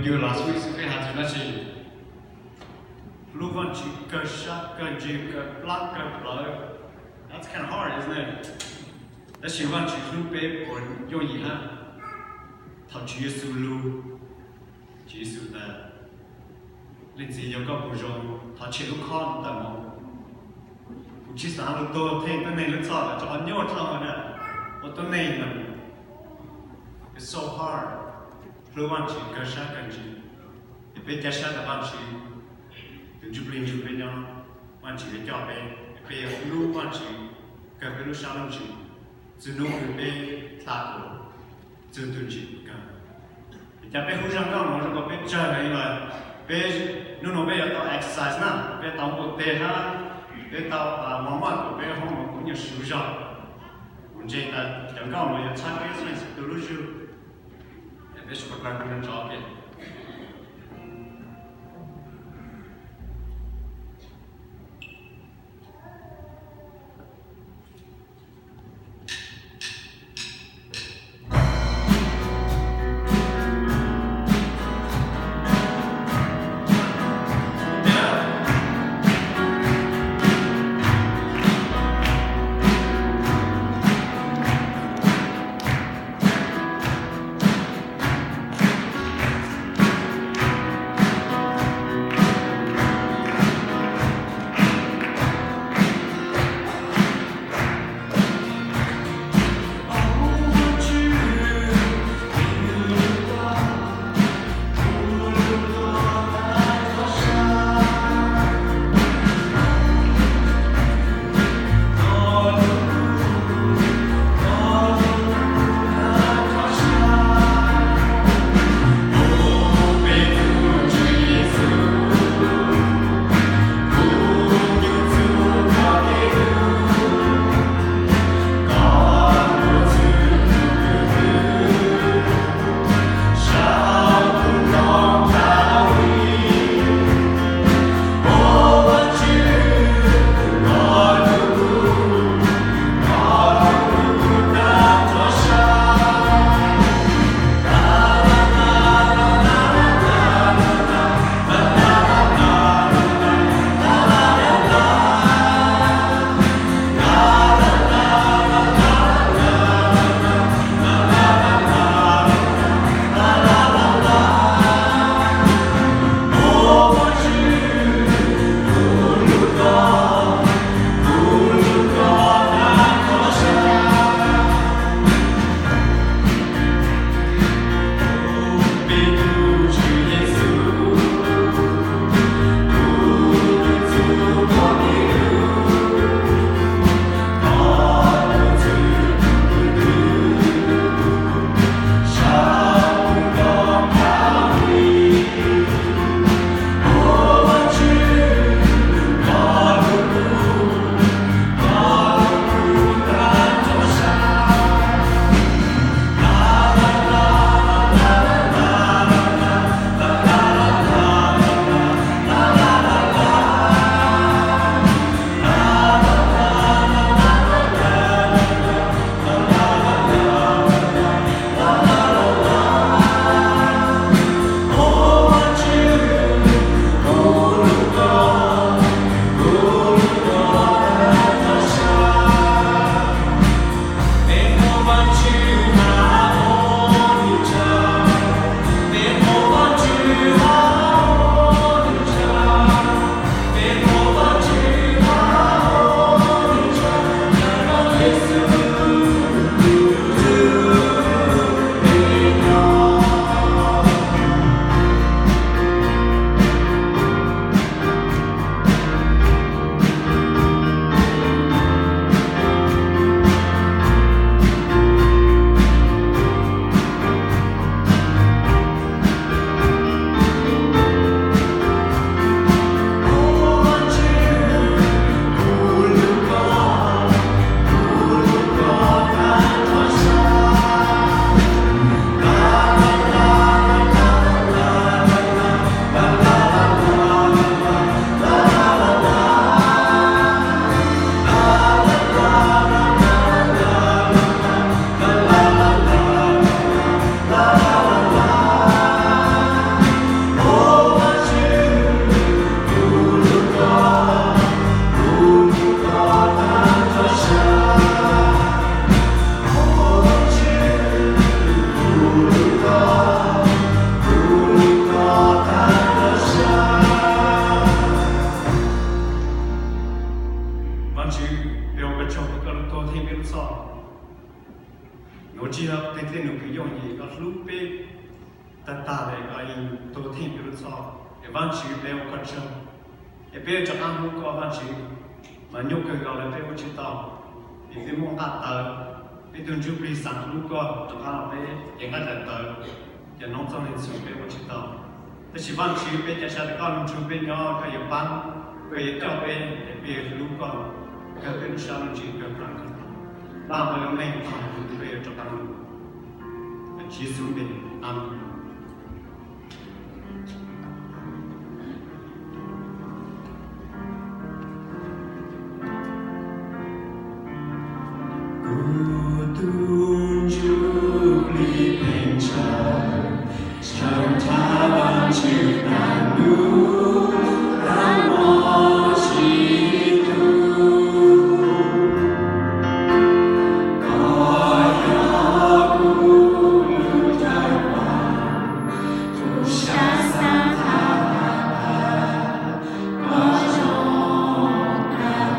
Yog last week xwb peb hais txog dab tsi? Hlub Vajtswv kawg sab kawg ntsws kawg plab kawg plawv. That's kind of hard, isn't it? Tab sis Vajtswv hlub peb puas yooj yim hab? Thaum Tswv Yexus lug, Tswv Yexus tas, leej txiv, yog koj puas zoo, thov tshem lub khob no tawm mus. Kuv tsis xav lug tuag theej tuab neeg lub txhoj, cov qhov nyuaj txhoj na, ua tuab neeg mas it's so hard. Hlub Vajtswv kawg sab kawg ntsws, es peb ca sab tas Vajtswv tus Ntsuj Plig nrug peb nyob, Vajtswv yuav coj peb, peb yuav hlub Vajtswv kawg peb lub sab lub ntsws, txug hnub kws peb dlha dua, txug tug ntsis kawg. Vim cas peb hu zaj nkauj no zoo nkaus peb tsawg heev lawm. Peb, hnub no peb yuav tau exercise na, peb tau npuaj teg hab, peb tau warm up kom peb hoob no kuj nyuaj siv zog. Kuv ntseeg tas cov nkauj no yuav txhawb peb txhua leej txhua tug lub zug. Es peb sib pab kawg ntsov ke. Peb ua koj tsaug, koj lub tuag theej peb lub txhoj. Nws tsis yog tej dej num kws yooj yim, koj hlub peb tag tag li, koj yeej tuag theej peb lub txhoj. Es Vaajtswv, peb ua koj tsaug, es peb yuav rov qaab hlub koj Vaajtswv. Mas nyuaj kawg nkaus li peb ua tsis tau, es peb muaj nqaj tawv, peb tug ntsuj plig xaav hlub koj rov qaab los peb ces nqaj tawv, ces noob txooj leej txhum peb ua tsis tau. Tab sis Vaajtswv, peb ca sab tas koj lug nrug peb nyob, koj yuav paab, koj yuav coj peb, es peb yuav hlub koj kawg peb lub sab lub ntsws kawg plaub kawg tog. Npaj koj lub neej tog, peb yuav rov qaab lug. Yog Tswv Yexus npe, amees. Kuv tug ntsuj plig pheej ntshaw, ntshaw nrhav Vaajtswv tag nub, tag mob tsis tu. Koj yog kuv lub cawv vaam, kuv sab xaav thaj hab, koj zoo tag.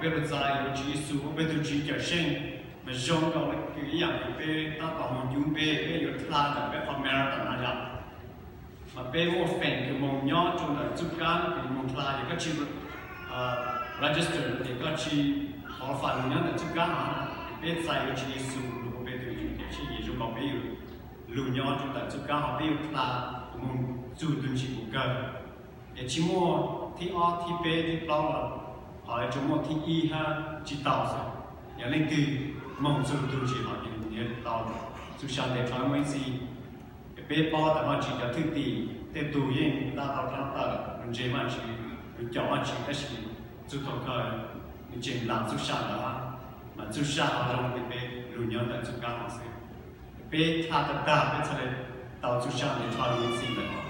Peb lug txais yuav Tswv Yexus ua peb tug Tswv Cawm Seej, mas zoo nkaus le kws ib yaam kws peb tab tom moog cub npe, peb yuav dlha ntawm peb qhov marathon no yog, mas peb muaj feem kws moog nyob rua ntawm txuj kab kws moog dlha, yog koj tsi register ces koj tsi qualify lug nyob ntawm txuj kab hov. Peb txais yuav Tswv Yexus lug ua peb tug Tswv Cawm Seej, zoo nkaus peb yuav lug nyob rua ntawm txuj kab hov, peb yuav dlha moog txug tug ntsis puv kawg. Es tsi muaj thib ob, thib peb, thib plaub los, hos tsuas muaj thib ib hab tsi tau xwb. Yog leej twg moog txug tug ntsis hov ces nws yuav tau txuj sa ntev dlhau ib txhis. Peb paub tas Vaajtswv cov thwj tim tej tug yeej tab tom dlaab tawm lug ntseeg Vaajtswv, lug caum Vaajtswv, tab sis txug thaum kawg nws tseem lam txuj sa ntawd, mas txuj sa hov zoo ces peb lug nyob ntawm txuj kab hov xwb. Peb dlha tag tag peb txhad le tau txuj sa ntev dlhau ib txhis ntawd.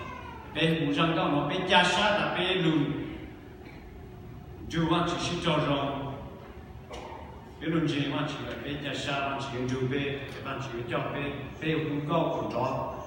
Peb mus zaj nkauj no peb ca sab tas peb lug nrug Vaajtswv sib raug zoo, peb lug ntseeg Vaajtswv, peb ca sab Vaajtswv yuav nrug peb, Vaajtswv yuav coj peb, peb yuav hu nkauj kom nrov.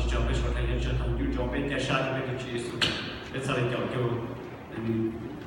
Tso peb sawv daws nyob tsawg thaum ncuj tso peb ncaj sab rau peb tus Tswv Yexus, peb txhaj le caum cuag nws.